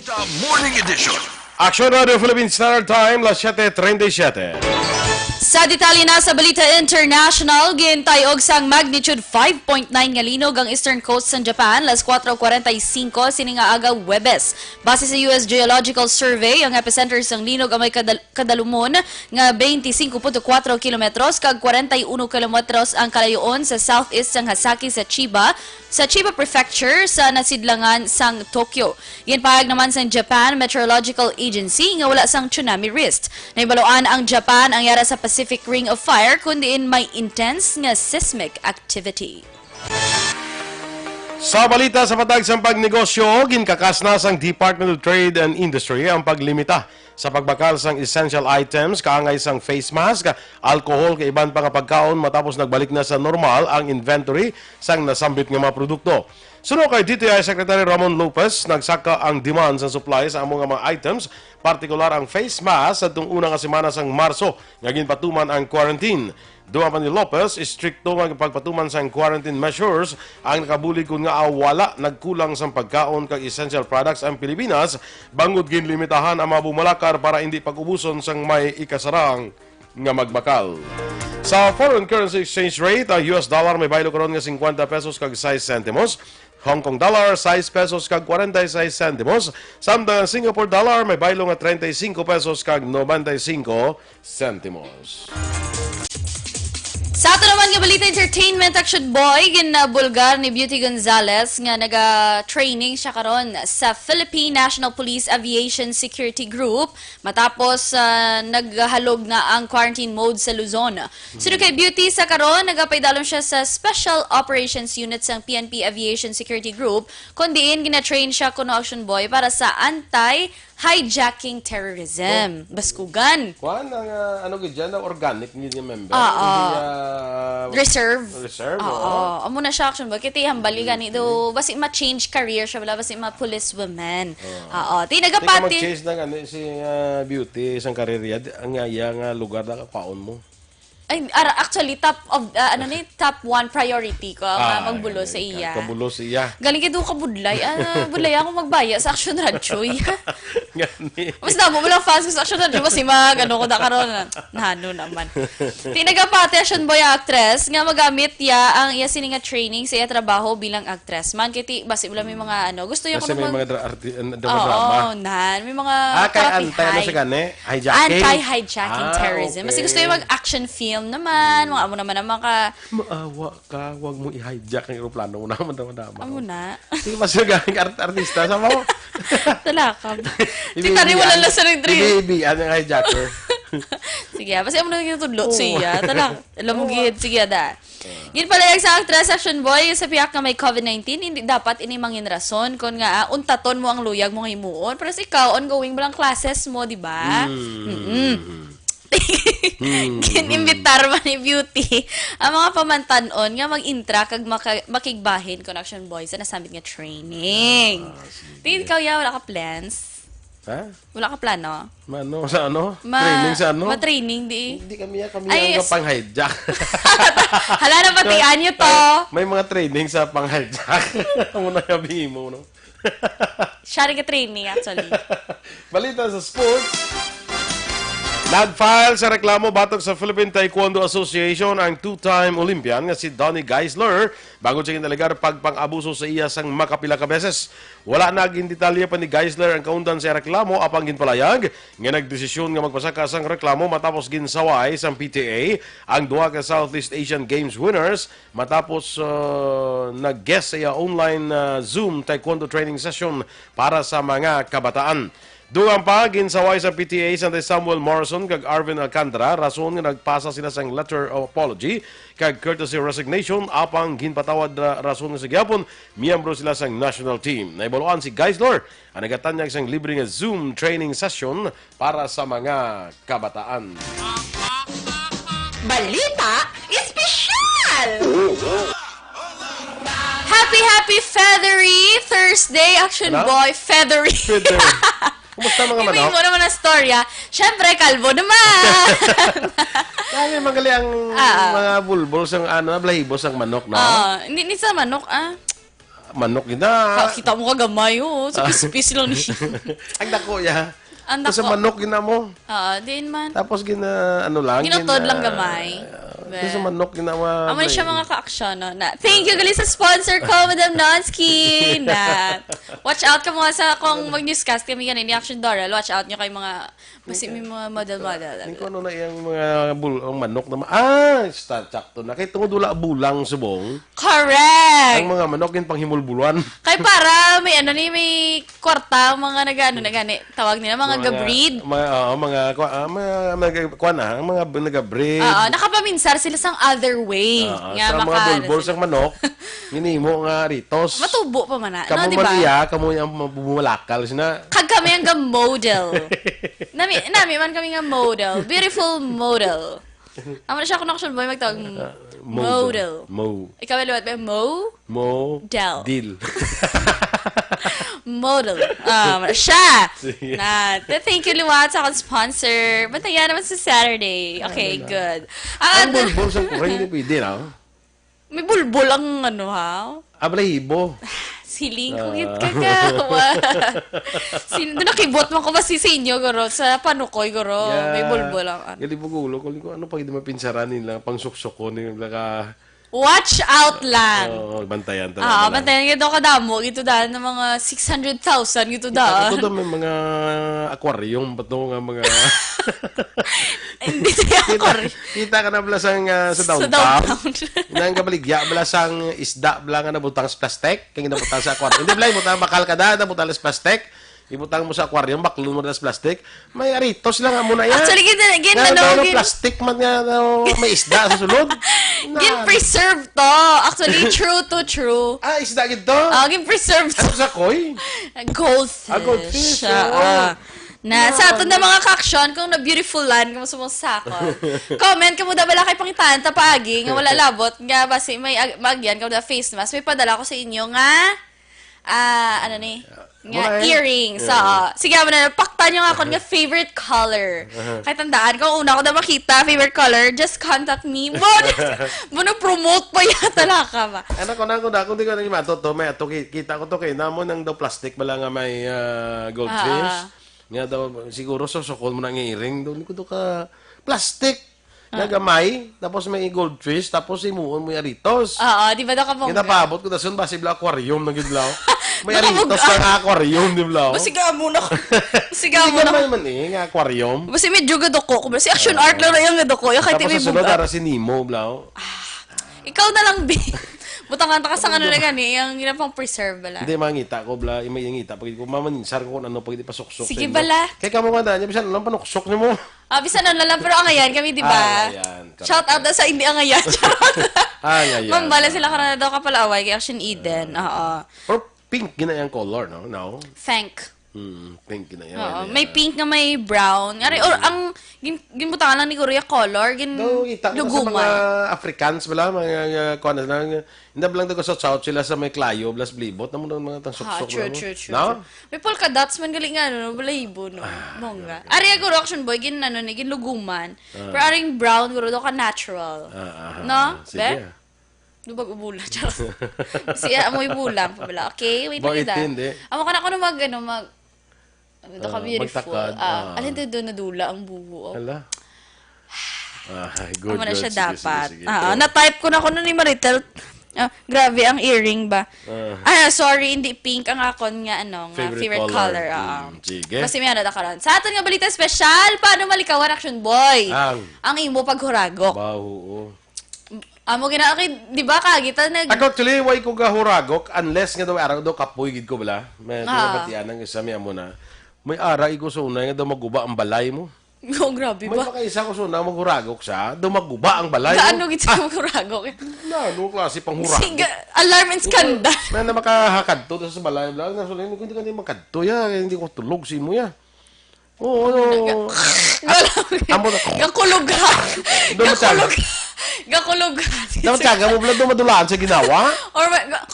The Morning Edition. Action Radio Philippine Standard Time, las siete treinta y siete. Sa detalye na sa balita international, gintayog sang magnitude five point nine nga linog ang eastern coast sang Japan, las kuwatro kuwarenta y singko sini nga aga Huwebes. Base sa U S Geological Survey, ang epicenter sang linog ang may kadal-, kadalumon nga twenty-five point four kilometros kag forty-one kilometros ang kalayoon sa southeast sang Hasaki sa Chiba, sa Chiba Prefecture, sa nasidlangan sang Tokyo. Ginpahayag naman sang Japan Meteorological Agency nga wala sang tsunami risk. Nahibaluan ang Japan ang yara sa Pacific Ring of Fire, kun diin may intense nga seismic activity. Sa balita sa patag sang pagnegosyo, ginkakas na sang Department of Trade and Industry ang paglimita sa pagbakal sang essential items kaangay sang face mask, alcohol kag iban pa nga pagkaon matapos nagbalik na sa normal ang inventory sang nasambit nga mga produkto. Suno kay D T I Secretary Ramon Lopez, nagsaka ang demand sang supply sa amo nga mga items, partikular ang face mask, sadtong una nga semana sang Marso nga ginpatuman ang quarantine. Dugang pa ni Lopez, istrikto nga pagpatuman sang quarantine measures ang nakabulig kon ngaa wala nagkulang sang pagkaon kag essential products ang Pilipinas, bangod ginlimitahan ang mga bumalakar para indi pag-ubuson sang may ikasarang nga magbakal. Sa foreign currency exchange rate, ang U S dollar may baylo karon nga fifty pesos kag sais sentimos, Hong Kong dollar, sais pesos kag kwarenta y seis sentimos, samtang ang Singapore dollar may baylo nga treinta y cinco pesos kag noventa y cinco sentimos. Sa ato naman nga balita, entertainment, Action Boy, ginabulgar ni Beauty Gonzalez nga naga-training siya karon sa Philippine National Police Aviation Security Group matapos, ah, naghalog na ang quarantine mode sa Luzon. Suno kay Beauty, sa karon nagapaidalom siya sa Special Operations Unit sang P N P Aviation Security Group, kon diin gina-train siya kuno, Action Boy, para sa anti-hijacking terrorism. Baskugan. Kuan ang, ah, ano gid yan, ang organic gid nga member. Oo. Hindi, ah, reserve. Reserve, oo. Oo. Amo na siya, Action Boy. Kaya hambal gani do, basi ma-change career siya, wala, basi ma-police woman. Oo. Oo. Ti, nagapati. Mag-change na gani si, ah, Beauty sang career, ang iya nga lugar na kapaon mo. Ay, ara, actually, top of, ah, ano ni, top one priority ko nga magbulos sa iya. Kabulos sa iya. Galing kay do ka budlay. Ah, budlay ako magbaya sa Action Radyo, eh. Gani. Mas damo mo lang fans ko sa Action Radyo, mas imag, ano ko na karon. Nano naman. Ti, nagapati, Action Boy, ang actress, nga magamit iya ang iya sini nga training sa iya trabaho bilang actress. Man, kay ti, basi wala may mga, ano, gusto niya ko may mga dra-, arti-, an-, drama-drama. Oo, nan. May mga anti-, ano siya gani? Hijacking? Anti-hijacking terrorism. Basi gusto niya mag-action film naman. Mga amo naman ang mga maawa ka, wag mo i-hijack ang eroplano mo naman, drama-drama. Amo na. Sige, mas galing art-, artista, sa mo? Talakab. Titari mo lang sa ring dream. Baby, ano yung hijacker? Sige, basi amo na yung tudlo siya. Talak-, alam mo gid, sige, da. Ginpalayag sa actress, Action Boy, sa pihak nga may COVID nineteen, hindi dapat ini mangin rason kon nga, ah, untaton mo ang luyag mo nga himuon. Pero sa ikaw, ongoing mo lang classes mo, di ba? Mm. Ginimbitar man ni Beauty ang mga pamantanon nga mag-intra kag maka-, makigbahin kon Action Boy sa nasambit nga training. Ah, sige. Tingin ikaw, ya, wala ka plans? Ha? Wala ka plano? Mano, sa ano? Ma-, training sa ano? Ma-training, di? Hindi kami, ah, kami ay, ang pang-hijack. Hala, napatian niyo to. May, may mga training sa pang-hijack. Amo na gabi mo, no? Siya rin ka-trainee, actually. Balita sa sports. Nag-file sa reklamo batok sa Philippine Taekwondo Association ang two-time Olympian nga si Donnie Geisler bangod sa ginalegar pagpang-abuso sa iya sang makapila ka beses. Wala na gindetalye pa ni Geisler ang kaundan sa reklamo, apang ginpalayag nga nagdesisyon nga magpasaka sang reklamo matapos ginsaway sang P T A ang duha ka Southeast Asian Games winners matapos, uh, nag-guest sa iya online, uh, Zoom Taekwondo training session para sa mga kabataan. Dugang pa, ginsaway sa P T A Santo Samuel Morrison kag Arvin Alcantara, rason nga nagpasa sila sang letter of apology kag courtesy resignation, apang ginpatawad ra-, rason nga sa gihapon miyembro sila sang national team. Nahibaluan si Geisler ang nagatanyag sang libre nga Zoom training session para sa mga kabataan. Balita Espesyal! Happy, happy Feathery Thursday, Action Ano? Boy. Feathery. Feather. Kumusta mga Iba manok? Mo naman ang storya. Siyempre, kalbo naman. Kaya magaling ang Ah. mga bulbol sang, ano, balahibo sang manok, no? Ah, hindi, hindi sa manok, ah. Manok gina. Ka-, kita mo kagamay, oh. Sa pispis lang ni. Ang dako, ya. Ang Sa dako. Manok gina mo. Ah, diin man. Tapos gina, ano lang, Ginutod gina-, lang gamay. ah, Be. Sa manok gina, ma-, Amo na siya, may mga ka-aksyon, no? Na, thank you, gali sa sponsor ko, Madam Nonsky. Na, watch out ka mga sa, kung mag-newscast kami ganun, ni Action Doral, watch out nyo kay mga, basi may mga model-model. Yung kung ano na yung mga bul-, ang manok na ma-, ah, sta-, sakto na. Kay tungod wala bulang subong, Correct! Ang mga manok yung panghimulbuluan. Kay para may ano ni, may kwarta, ang mga nag-ano na gani, tawag nila, mga Mga, gabreed. mga, oo, mga, kwa-, ah, mga, mga, kuwan, ah, ang mga b-, nagabreed. Oo, nakapaminsar sila sang other way Oo, nga sa mga maka-, bulbol sang manok, ginimo nga ritos. Matubo pa man na, Kamo no, di man ba? iya, kamo yung mabumalakal sina. Kag kami ang ga-model. Nami, nami man kami nga model. Beautiful model. Amo na siya kung action boy magtawag. Ah, model. Model. Mo. Ikaw, liwat ba? Mo? Mo. Del. Dil. Model. Um, siya. Sige. Na, th-, thank you, liwat, sa akong sponsor. Bantayan naman sa Saturday. Okay, Ano na? good. Ang Ah, bulbol sa kuray, hindi pwede, no? May bulbol ang ano, ha? Abalahibo. Siling ko Ah. yun, kagawa. Sin-, doon nakibot mo ko ba si sa inyo, guro? Sa panukoy, guro? May Yeah. bulbol ang ano. Gali po gulo ko, ko ano pag di mapinsaran nila, pang suksukon nila ka. Watch out lang. Oo, bantayan talaga Ah, lang. bantayan. Ito kadamo, ito daan ng mga six hundred thousand, ito Kita daan. ko to, may mga aquarium pa to nga mga Hindi siya Kita, aquarium. kita ka na bala sang, ah, sa Sa downtown. downtown. Nang kabaligya, bala sang isda, bala nga nabutang sa plastic, kaya nabutang sa aquarium. Hindi, bala, butang bakal ka da, nabutang sa plastic. Ibutang mo sa aquarium, baklon mo na sa plastic. May aritos lang amo na yan. Actually, gin-, gin-, Nga, ano, ano, gin- plastic man nga, ano, may isda sa sulod. Na. Gin-preserve to. Actually, true to true. Ah, isda gid to? Ah, gin-preserve to. Ano sa koi? Goldfish. Ah, goldfish, Ah, oo. ah. Na, sa aton na mga ka-action, kung na-beautiful land, kung sumusakot. Comment ka mo da bala kay pangitaan ta paagi, nga wala labot, nga basi may ag-, maagyan ka mo da face mask. May padala ko sa inyo nga, ah, ano ni? Nga Wala eh. earrings. Yeah. Oo. Sige, amo na, paktan nyo nga ako nga favorite color. Uh-huh. Kay tandaan, kung una ko na makita, favorite color, just contact me. Mo, mo na promote pa yata lang ka ba? Ano ko na, ko na, kung di ko na imato to, may ato, ki-, kita ko to kay namo nang daw plastic bala nga may, ah, goldfish. Ah, ah. Nga daw, siguro susukon mo na ang iring. Daw, hindi ko to ka plastic. Nga Ah. gamay, tapos may goldfish, tapos imuon mo yung aritos. Oo, di ba daw kabongga? Ginapaabot ko, dason, basi bala aquarium na gid bala. May Baka aritos bongga. Sa aquarium, di bala? Basi gamo na ko. Basi gamo Hindi na gamay ko. man eh, nga aquarium. Basi medyo gaduko ko. Basi action Ah. art lang na yung gaduko. Yung kahit Tapos may sa sulod, bongga. Ara si Nemo, bala. Ah, ikaw na lang, Bi. Butangan ta ka sa ano na gani, yung ginapang preserve bala. Hindi, mangita ko, bala. Yung may ngita, pag ko mamaninsar ko kung ano, pag di pasuksok Sige, sa inyo. bala. Kaya ka mo nga daan niya, bisan lang panuksok niyo mo. Ah, bisan ano lang, pero angayan kami, di ba? Angayan, correct. Shout out na sa hindi angayan. Charot. Angayan. Mambala sila karana daw kapalaaway kay Action Eden. Oo. Pero pink gina yung color, no? No? Thank. Hmm, pink gina yan. Oo, Yeah. may pink nga may brown. Ari, or Mm. ang gin-, ginbutangan lang ni Kuya color, gin-, Daw, kita ko sa luguman. mga Africans bala, mga, uh, kuwan na lang, hindi lang daw sa south sila sa may klayo, blas blibot, namo nang mga tang Ah, suksok true, na mo. true, true, No? true. May polka dots man gali nga, ano, balahibo, no? Ah, Bongga. grabe. Ari, ang Action Boy, gin-, ano, ni, ginluguman. Ah. Pero aring brown, guro, daw ka natural. Ah, ah, No? ah, sige, Be? ah. Lubag ubula, charot. Siya, amoy bulang, pabala. Okay, wait lang da. Amo ka na ko na mag, ano, mag, ano, ka beautiful. Magtakad, ah, alin to doon nadula ang buho, oh. Hala. Ay, good, amo na siya dapat. Sige, sige. Ah, na-type ko na ko nun ni Maritel. Ah, grabe ang earring ba? Ah, sorry, hindi pink ang akon nga, ano, nga favorite color. Ah. Mm, sige. Kasi may ano na karon. Sa aton nga balita special, paano malikawan, Action Boy? Ang imo paghuragok. Ba, oo. Amo gina-, okay, di ba, kagita nag- Ako, actually, way ko gahuragok unless nga daw araw daw kapoy gid ko, bala. May nabatian ang isa, may amo na. May ara ko sa unay nga daw maguba ang balay mo. Oh, grabe ba? May pakaisa ko sa una, maghuragok siya, daw maguba ang balay mo. Gaano gid siya maghuragok? Na, ano klase pang huragok? Sige, alarm and scandal. May na makahakad to sa balay, bala. Na, hindi ko hindi makadto, ya. Hindi ko tulog si mo, ya. Oo, ano? Amo na. Gakulog ha. Gakulog. Gakulog ha. Dapat saga mo, bala, daw madulaan sa ginawa? Or may, ga-,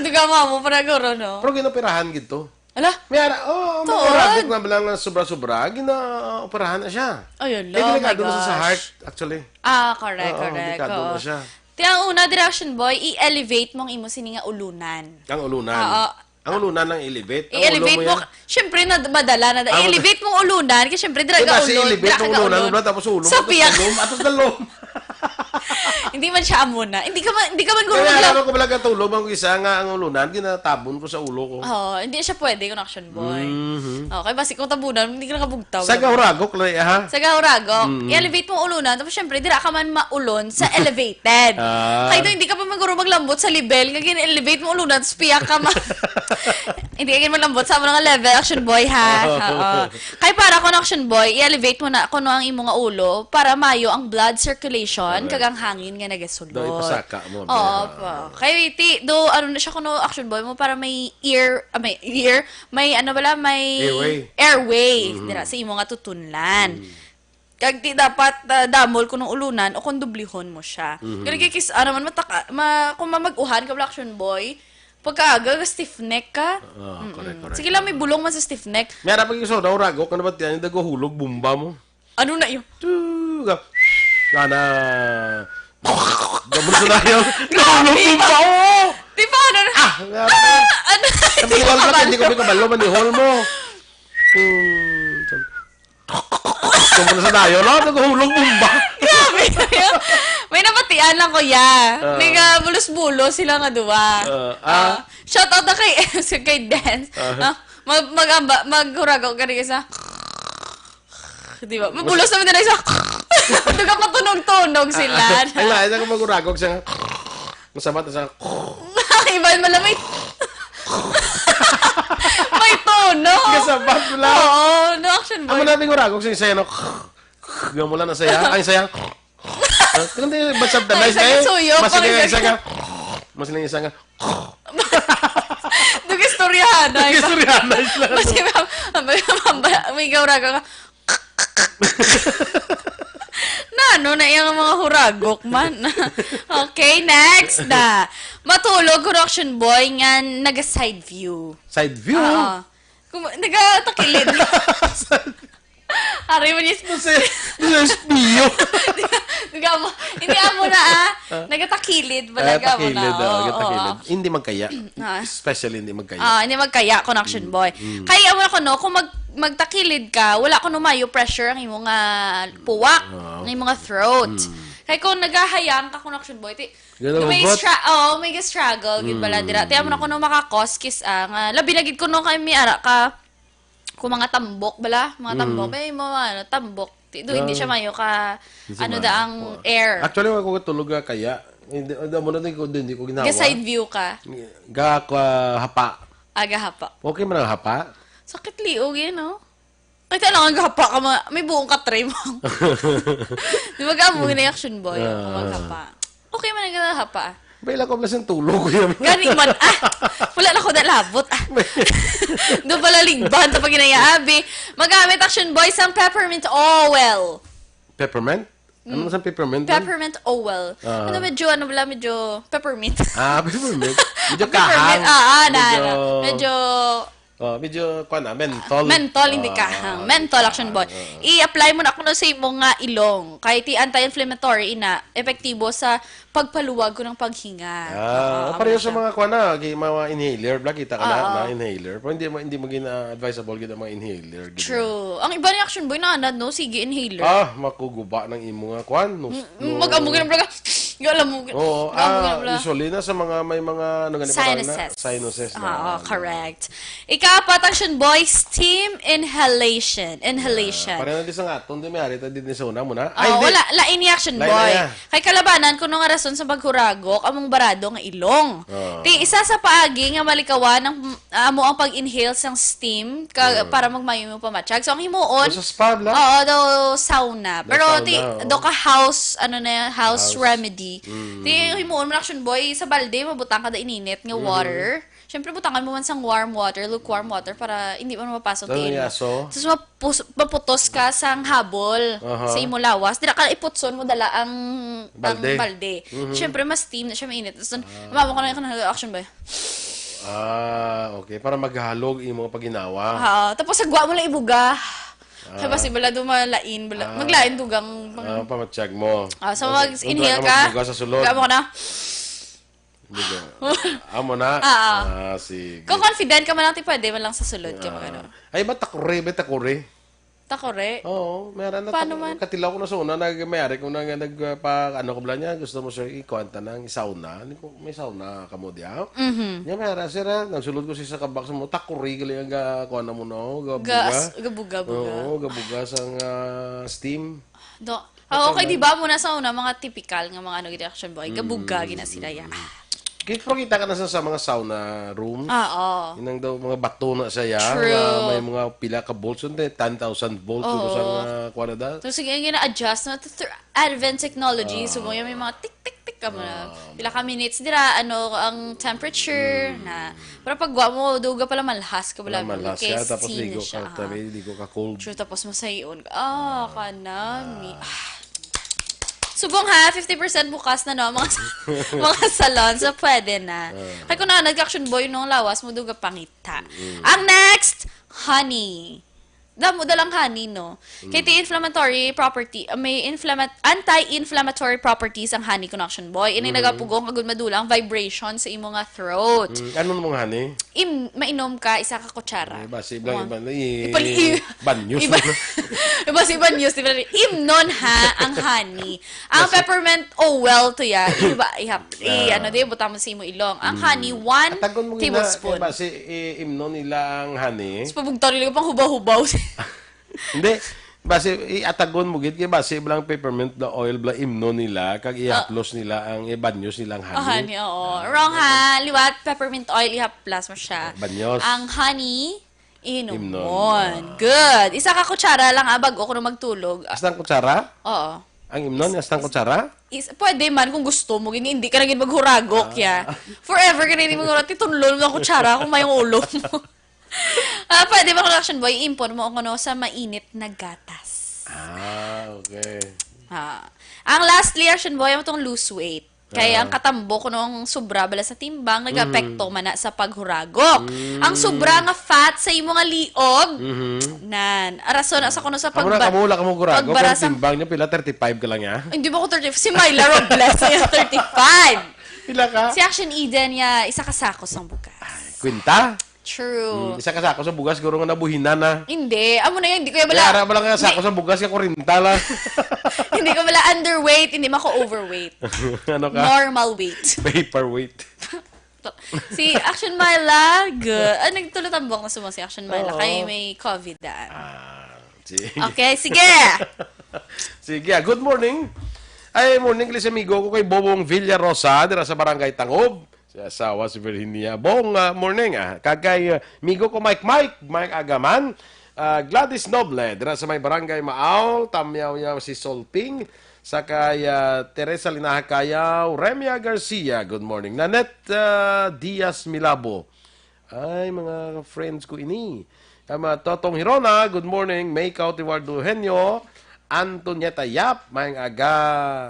duga mo, para guro, no? Pero ginoperahan gid to. Ala? May ara, oh, may aragok na lang nga sobra-sobra, ginaoperahan na siya. Ay, ala, eh, delikado na sa heart, actually. Ah, correct, correct. Oo, delikado na siya. Ti ang una, Action Boy, i-elevate mo ang imo sini nga ulunan. Ang ulunan. Oo. Ang ulunan ang elevate. Ang ulo mo yan. Siyempre, na, madala na. I-elevate mong ulunan, kasi siyempre, dira ka ulod. Elevate mong ulunan, tapos ulo mo, sa piyak. Tapos dalom. Hindi man siya amo na. Hindi ka man, hindi ka man guro. Kaya lang ako pala katulog, ang isa nga ang ulunan, ginatabon ko sa ulo ko. Oo, hindi siya pwede kung Action Boy. Mhm. Okay, basi kung tabunan, hindi ka nakabugtaw. Sa gahuragok, Loy, ha? Sa gahuragok, i-elevate mo ulunan, tapos syempre, dira ka man maulon sa elevated. Ah. Kaya doon, hindi ka pa man guro maglambot sa level, nga gin-elevate mo ulunan, tapos piyak ka ma-, hindi ka gid maglambot sa mga level, Action Boy, ha? Oo. Kay para ko, Action Boy, i-elevate mo na kuno ang imo nga ulo para mayo ang blood circulation, correct, kag ang hangin nga nagasulod. Daw ipasaka mo, oo, pa. Kay ti, do, ano na siya kuno, Action Boy mo, para may ear, ah, may ear, may ano bala, may airway. Airway, mhm, dira sa imo nga tutunlan. Mm. Kag di dapat, ah, damol kuno ulunan o kung dublihon mo siya. Mhm. Kaya kay kis-, ano man, mataka-, ma-, kung mamag-uhan ka, Action Boy, pagkaaga, stiff neck ka. Ah, correct, correct. Sige lang, may bulong man sa stiff neck. May ara pa yung soda, uragok, ano ba tiyan? Yung daguhulog, bomba mo. Ano na yun? Tu, ga-, gana. Gabon sa dayo. Gabon sa bomba, oh! Di ba, ano na? Ah, nga. Ah, ano? Ang maniwal ka, hindi ko may kabalo, manihol mo. Hmm, gabon sa dayo, no? Naguhulog bomba. Grabe, kuya. May nabatian lang, kuya. Ah. May nga bulos-bulos sila nga duwa. Ah, ah. Ah, shout out na kay, kay Dance. Ah. Ah, mag-, mag-, maghuragok ka rin sa Di ba? Mabulos naman na isa. Ito ka patunog-tunog sila. Ah, ang lain ako maguragog siya nga. Masabat na siya. Iba yung malamit. May tono. Kasabat mo lang. Oo, no, Action Boy. Amo na, may uragog siya, siya, no? Gamula na siya. Ay, siya. Ah, hindi, basta the nice, eh. Suyok, mas pang-, isa ka. Mas isa ka. Dugistoryahan, ay. Dugistoryahan, ay, sila. Mas, may, may, may, may gaw-raga ka. Nano na iyang mga huragok man. Okay, next na. Matulog, Action Boy, nga naga-side view. Side view? Oo. Kum-, nagatakilid. Ari man yung... No sé, no sé, espiyo. Di ba? Hindi, amo na, ah. Ah. Nagatakilid, ah, talaga mo na. Takilid, ah, oo, nagatakilid. Oo. Hindi magkaya. Ah. Especially hindi magkaya. Ah, hindi magkaya, Action Boy. Mm. Kaya mo na ko, no, kung mag-, magtakilid ka, wala ko no mayo pressure ang imo nga puwak, ah, ang imo nga throat. Mm. Kaya kung nagahayang ka, Action Boy, ti-, may stra-, oh, may struggle, gid bala, dira. Mm. Ti amo na ko, no, makakoskis, ah, nga, labi na gid ko, no, kay may ara ka, kung mga tambok bala, mga tambok, mm, may mga, ano, tambok. Ti-, do, hindi siya mayo ka, hindi siya ano mayo. Da ang air. Actually, wala ko katulog nga kaya. Hindi, hindi mo na, hindi ko, hindi ko ginawa. Ga-side view ka? Ga, ka, hapa. Ah, gahapa. Okay man ang hapa? Sakit liog yun, no? Ay, talagang gahapa ka, ma-, may buong katrim. Di ba, gamo, gina-, Action Boy, ah, maghapa. Okay man ang hapa. May lang ko pala siyang tulog, kuya. Gani man, ah, wala na ko nalabot, ah. Doon pala ligban sa pag-inayaabi. Magamit, Action Boy, sang peppermint oil. Peppermint? Ano sa peppermint? Peppermint oil. Ah. Ano, medyo, ano bala, medyo peppermint. Ah, peppermint. Medyo kahang. Peppermint, ah, ah, na, medyo na. Medyo Oh, medyo, kuwan na, menthol. Menthol, hindi ka. Ah, Menthol, Action Boy. oo. I-apply mo na kuno sa imo nga ilong. Kay ti anti-inflammatory ina, epektibo sa pagpaluwag ko ng paghinga. Ah, Oo, pareho amo sa siya. mga kuwan na, gi-, mga inhaler, bla, kita ka na, Oo. na inhaler. Pero hindi mo, hindi mo gina-advisable gid ang mga inhaler. Gid. True. Ang iba ni Action Boy na ano, no, sige, inhaler. Ah, makuguba ng imo nga kuwan. Nus-, Mm, mag-amo ka ng blaga. Alam mo. Oo, Mag-amo ka ah, ng blaga. Usually na sa mga may mga ano gani pa na, Sinuses. sinuses na. Oo, correct. Ikaapat, Action Boy, steam inhalation. Inhalation. Pareho na di sa nga, aton di may ari, ta di ni sa una mo na. Ah, wala, lain ni Action Lain Boy. na. Kay kalabanan, kuno nga rason sa paghuragok, among barado nga ilong. Ah. Ti, isa sa paagi nga malikawan ang amo ang pag-inhale sang steam ka, para magmayo mo pamatyag. So, ang himuon, So, sa spa, bla? Oo, daw sauna. Daw Pero sauna, ti, oo. daw ka house, ano na, house House. remedy. Mm. Ti, himuon mo na, Action Boy, sa balde, mabutang ka da ininit nga water. Siyempre, butangan mo man sang warm water, lukewarm water, para hindi man mapasok Daw ang yung init. aso? Tapos mapus- maputos ka sang habol Aha. sa imo lawas. Dira ka iputson mo dala ang ang Balde. balde. Mhm. Siyempre, mas steam na siya, mainit. Tapos, mamo ko na yung Action Boy. Ah, okay. Para maghalog yung mga paginawa. Ha, tapos sagwa mo lang ibuga. Kaya basi bala dumalain, bala, maglain dugang pang- Ah, pamatyag mo. Ah, so Okay. mag-inhale Unta ka. Magbuga sa sulod. Gamo na. Hindi ka. Amo na? Ah, ah. Ah, sige. Kung confident ka man lang, ti pwede man lang sa sulod ka, Ah. ano. Ay, ba takuri? Ba takuri? Takore. Oo, meron na. Paano tak- man? Katilaw ko na sa una, nag, mayari ko na nga nag, uh, pa, ano ko bala niya, gusto mo siya ikuan ta ng sauna. Hindi ko, may sauna ka mo diya? Mhm. Niya, mayara, sir, ah, nagsulod ko siya sa kabak sa mo, takuri gali ang ga, kuan na mo, no? Ga, Gas, buga. gabuga-buga. Oo, gabuga sang ah, steam. Do, ah, okay, di ba mo na sa una, mga typical nga mga ano, gid, Action Boy, gabuga, gina sila ya. Kit-, pero kita ka na sa, sa mga sauna room. Ah, oo. Inang daw, mga bato na siya, True. Nga may mga pila ka volts, hindi, ten thousand volts, Oo. Sa mga, kuan na da. So, sige, ang gina-adjust na to through advanced technology. So, mo may mga tik, tik, tik ka mo na. Pila ka minutes dira, ano, ang temperature na. Pero pag wa mo, duga pala malhas ka, wala Wala, malhas kay siya, tapos steam ligo siya, ka, ha. tabi, ligo ka cold. True, tapos masayon ka. Ah, kanami. Ah. Subong ha, fifty percent bukas na, no, mga mga salon, so pwede na. Kaya kung na nag-action boy nung lawas mo, duga pangita. Ang next, honey. Damo dalang honey, no? Kay ti inflammatory property, uh, may inflammat anti-inflammatory properties ang honey, kung action boy. Ini nagapugong agud madula ang vibration sa imo nga throat. Mm, ano namang honey? Im mainom ka isa ka kutsara. Iba si ibang Wa- iba na i- Ipali- banyos. Iba, iba si Banyos, di ba? Imnon ha ang honey. Ang peppermint, oh well to ya. Iba, ihap, i, Ah. ano di, butang mo sa imo ilong. Ang honey, one Atagon mo gina, tablespoon. Kaya ba si i- imnon nila ang honey? Sa pabugtaw nila pang hubaw-hubaw. Hindi. Basi iatagon mo gid kay basi blang peppermint na oil bla imnon nila kag ihaplos nila ang ibanyos nila ang Ah, honey. honey, oo. Wrong ha. Liwat, peppermint oil, ihaplas mo siya. Banyos. Ang honey, inom Imnon. mo. Good. Isa ka kutsara lang, ah, bago ko na magtulog. Ah, Astang kutsara? Oo. Ang imnon, astang kutsara? Is, pwede man kung gusto mo, gini, hindi ka na gid maghuragok, ya. Forever ka na hindi maghuragok. Titunlol mo ang kutsara kung may ulo mo. Ah, pwede ba kung action boy, impon mo kung ano sa mainit na gatas? Ah, okay. Ah. Ang lastly, action boy, ang itong lose weight. Kaya ang katambo ko nung sobra bala sa timbang, nag-apekto man na sa paghuragok. Ang sobra nga fat sa imo nga liog, nan, arason na sa kuno sa Amo na pagba- kamo, wala kamo gurago. Kung pagbarasa- timbang niya, pila, thirty-five ka lang, ya? Hindi mo ko thirty-five. Si Myla Robles, ay thirty-five. Pila ka? Si Action Eden niya, isa ka sako sang bugas. Kwinta? True. Mm, isa ka sako sa bugas, siguro nga nabuhinan na. Hindi. Amo na yun. Hindi ko yung Kaya bala. ara bala nga sako sa bugas, ka kwarenta lang. Hindi ko bala underweight. Hindi man ako overweight. Ano ka? Normal weight. Paper weight. Si Action Myla, good. Ah, nagtulotambok na sumang si Action Myla. Oo. Kaya may COVID daan. Ah, sige. Okay, sige. Sige, ah, good morning. Ay, morning, gali sa amigo ko kay Bobong Villarosa, dira sa Barangay Tangob. Si asawa si Virginia. Bong, ah, morning, ah. Kag kay, ah, amigo ko Mike Mike, Mike Agaman. Ah, Gladys Noble, dira sa may Barangay Maal, Tamyaw-yaw si Solping. Sa kay, ah, Teresa Linaha Kayaw, Remia Garcia, good morning. Nanette, ah, Diaz Milabo. Ay, mga friends ko ini. Ama Totong Hirona, good morning. May Kautiwar Duhenyo, Antonieta Yap, maayong aga,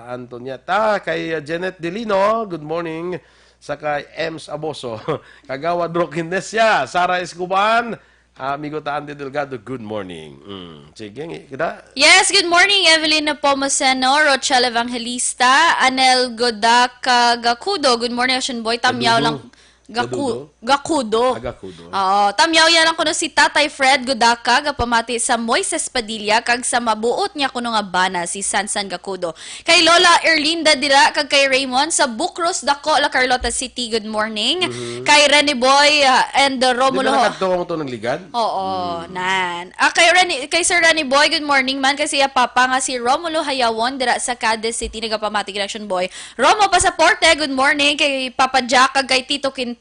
Antonieta. Kay, uh, Janet Delino, good morning. sa kay Ems Aboso, Kagawad Rock Indesia, Sara Escoban, ah, amigo ta Andy Delgado, good morning. Mm, sige, ngi-, kita. Yes, good morning, Evelyn Nepomuceno, Rochelle Evangelista, Anel Godaka Gacudo. Good morning, Action Boy. Tamyaw Gadudo. lang. Gaku-, Gadudo? Gacudo. Ah, Gacudo. Oo, tamyaw yan lang kuno si Tatay Fred Godaka, gapamati sa Moises Padilla, kag sa mabuot niya kuno nga bana, si Sansan Gacudo. Kay Lola Erlinda dira, kag kay Raymond sa Bucros, Daco, La Carlota City, good morning. Mhm. Kay Rene Boy, ah, and, uh, Di Romulo ba nakadto mo to ng Ligan? Oo, Mm. nan. Ah, kay Rene, kay Sir Rene Boy, good morning man. Kay siya papa nga si Romulo Hayawon dira sa Cadiz City, nagapamati gid, Action Boy. Romo Pasaporte, good morning. Kay Papa Jack, kag kay Tito Quintol,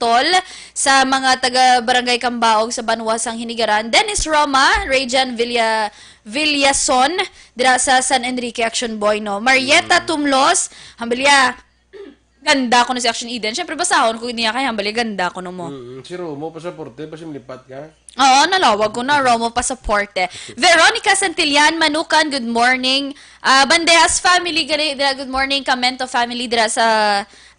sa mga taga Barangay Cambaog sa Banwa sang Hinigaran. Dennis Roma, Rayjan Villa, Villason, dira sa San Enrique, Action Boy, no. Marieta Mm. Tumlos, hambalia, ganda ko no si Action Eden. Siyempre, basahon ko niya kay hambalia, ganda ko no mo. Mm, si Romo Pasaporte, pa simlipat ka? Oo, nalawag ko na, Romo Pasaporte. Veronica Santillan Manukan, good morning. Ah, Bandejas family, gali, dira, good morning. Camento family, dira sa,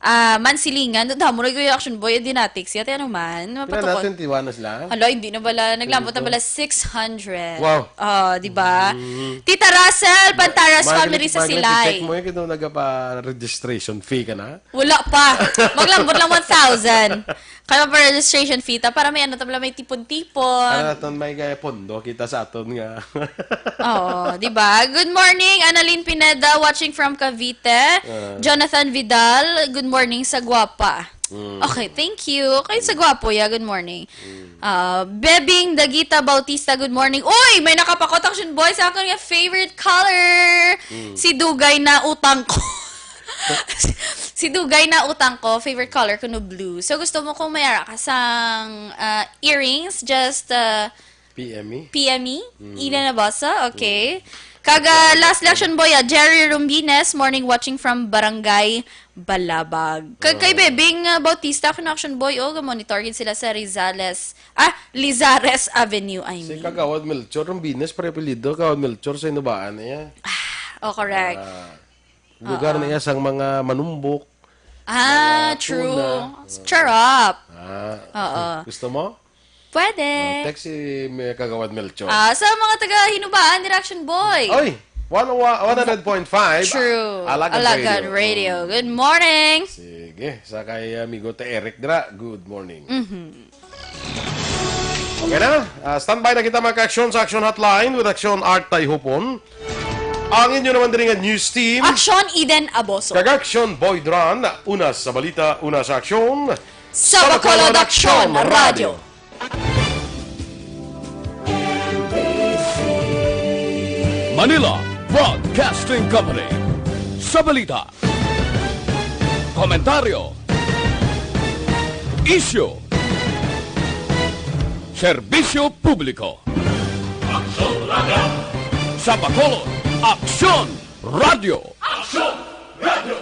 ah, Mansilingan. Damo na yung Action Boy, Dinatics. Yate, ano man, Pila mapatukod. natin, tiwa na sila? Hala, hindi na bala. Naglambot na Ganito. bala six hundred. Wow. Oh, di ba? Mm. Tita Russell, Pantaras Magaling, family sa magaling Silay. I-check mo yun, kaya nagpa-registration fee ka na? Wala pa. Maglambot lang one thousand. Kaya pa registration fee ta para may ano ta pala, may tipon-tipon. Para naton may kaya pondo kita sa aton nga. Oo, di ba? Good morning, Annalyn Pineda, watching from Cavite. Ah. Jonathan Vidal, good morning sa Guapa. Mm. Okay, thank you. Kayo sa Guapo, yeah, good morning. Mm. Ah, Bebing Dagita Bautista, good morning. Uy, may nakapakot, Action Boy, sa akon nga favorite color. Mm. Si Dugay na utang ko. Si Dugay na utang ko, favorite color ko no blue. So gusto mo kung may ara ka sang, ah, earrings, just, ah, P M E? P M E? Mm. Ina na basa? Okay. Mm. Kaga last election boy, ah, Jerry Rumbines, morning watching from Barangay Balabag. Kag kay Ah. Bebing, ah, Bautista, kun Action Boy, oh, ga-monitor gid sila sa Rizales, ah, Lizares Avenue, I Si mean. Kagawad Melchor Rumbines, pre apelyido, Kagawad Melchor sa Inubaan, iya. Ah, oh, correct. Ah. Lugar Oo. na iya sang mga manumbok, Ah, mga true. tuna. Charap. Ah. Oo. Gusto mo? Pwede. Ah, text si May Kagawad Melchor. Ah, sa mga taga Hinubaan, Direction Boy. Oy! One oh one, one hundred point five. True. Alagan Alagan Radio. Radio. Good morning. Sige. Sa kay amigo ta Eric dira, good morning. Mhm. Okay na? Ah, standby na kita, mga ka-aksyon, sa Action Hotline with Action Art Tayhupon. Ang inyo naman diri nga news team. Action Eden Aboso. Kag Action Boy Dran. Una sa balita, una sa aksyon. Sa Bacolod Action Radio. Manila Broadcasting Company. Sa balita, komentaryo, isyu, serbisyo publiko. Aksyon Radio. Sa Bacolod, Aksyon Radio. Aksyon Radio.